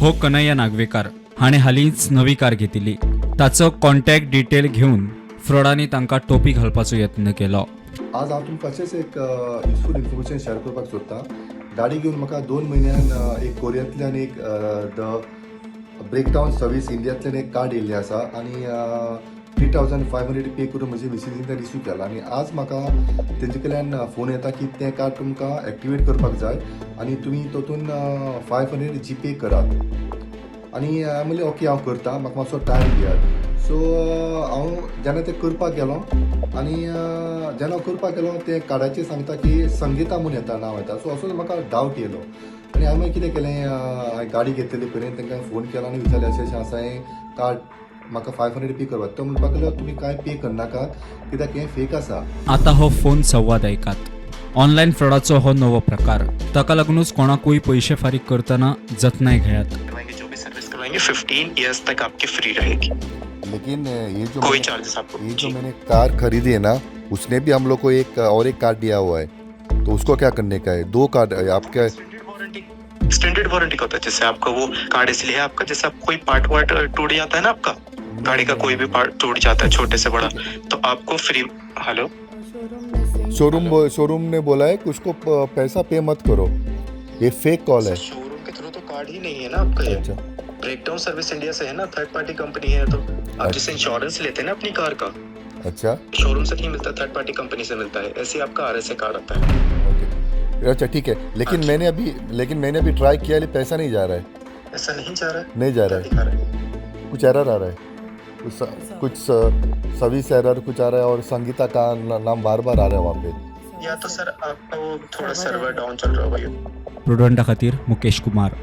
हो कन्हैया नागवेकार हाणें हालींच नवी कार घेतिल्ली. ताचो कॉन्टॅक्ट डिटेल घेवन फ्रॉडांनी तांकां टोपी घालपाचो यत्न केलो. आज हांव तुमकां अशेंच एक युजफूल इन्फॉर्मेशन शेअर करपाक सोदतां. गाडी घेवन म्हाका 2 म्हयन्यान एक कोरियांतल्यान एक the breakdown service इंडियांतल्यान एक कार्ड येयल्लें आसा आनी 3500 पे करून म्हजे मिसीसीन तें रिसीव केलां आनी आज म्हाका तेंचे कडल्यान फोन येता की तें कार्ड तुमकां एक्टिवेट करपाक जाय आनी तुमी तातूंत 500 जी पे करात. आनी हांवें म्हणलें, ओके, हांव करता, म्हाका मातसो टायम दियात. सो हांव जेन्ना तें करपाक गेलो आनी जेन्ना हांव करपाक गेलो, तें कार्डाचेर सांगता की संगीता म्हूण येता, नांव येता. सो असोच म्हाका डावट येयलो आनी हांवें मागीर कितें केलें, हांवें गाडी घेतलेली पयलीं तांकां फोन केलो आनी विचारलें, अशें अशें आसा, हें कार्ड म्हाका 500 पे करपाक. तो म्हणपाक लागलो, तुमी कांय पे करनाकात कित्याक हें फेक आसा. आता हो फोन संवाद ऐकात. ऑनलायन फ्रॉडाचो हो नवो प्रकार. ताका लागूनच कोणाकूय पयशे फारीक करतना जतनाय घेयात. करवाएंगे, जो भी सर्विस करवाएंगे, 15 इयर्स तक आपकी फ्री रहेगी. लेकिन ये जो कोई मैंने चार्जेस आपको ये जो जी मैंने कार खरीदी है ना, उसने भी हम लोग को एक और एक कार्ड दिया हुआ है, तो उसको क्या करने का है? दो कार्ड आपके? एक्सटेंडेड वारंटी, एक्सटेंडेड वारंटी का होता है. जैसे आपका वो कार्ड इसलिए है आपका, जैसे आप कोई पार्ट वार्ट टूट जाता है ना, आपका गाड़ी का कोई भी पार्ट टूट जाता है, छोटे से बड़ा, तो आपको फ्री. हेलो? शोरूम में से. शोरूम शोरूम ने बोला है कि उसको पैसा पे मत करो, ये फेक कॉल है. शोरूम के थ्रू तो कार्ड ही नहीं है ना आपका ये. ब्रेकडाउन सर्विस इंडिया से है ना, थर्ड पार्टी कंपनी है. तो आप जैसे इंश्योरेंस लेते हैं ना अपनी कार का, शोरूम से नहीं मिलता, थर्ड पार्टी कंपनी से मिलता है. ऐसे ही आपका आरएसए कार्ड आता है. ओके, अच्छा, ठीक है, लेकिन मैंने अभी ट्राई किया, लेकिन पैसा नहीं जा रहा है. ऐसा नहीं जा रहा है? नहीं जा क्या रहा है. दिखा रहा है? कुछ एरर आ रहा है, कुछ कुछ सर्विस एरर कुछ आ रहा है और संगीता का नाम बार बार आ रहा है वहाँ पे. या तो सर आपका वो थोड़ा सर्वर डाउन चल रहा होगा ये. प्रुडंटा खातीर मुकेश कुमार.